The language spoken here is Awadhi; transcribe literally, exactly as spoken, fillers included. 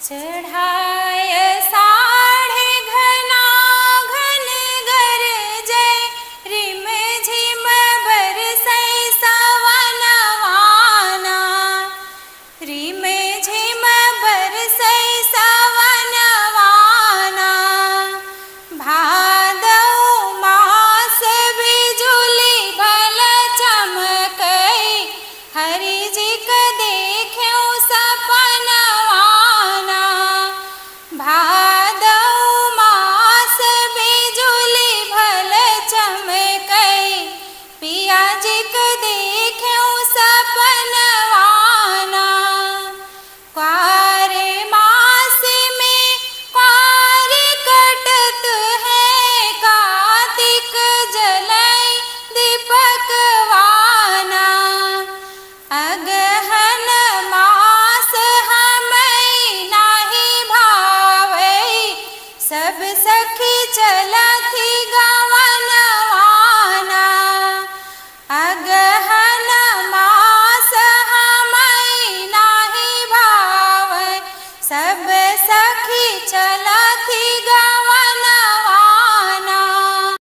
चढ़ाय साढ़े घना घन गरजै, रिम झिम बरसै सवनवाना। रिम झिम बरसै सवनवाना। भादौ मास बिजुली भल चमकै, हरि जिक देखेउ सपनवाना। भादौ मास बिजुली भल चमकै, पिया जिक देखेउ सपनवाना। क्वार मास में क्वार कटत है, कातिक जलै दीपकवाना। अगहन मास हमै नाहीं भावै, सब सखी चलथी गवनवाना। अगहन मास हमै नाहीं भावै, सब सखी चलथी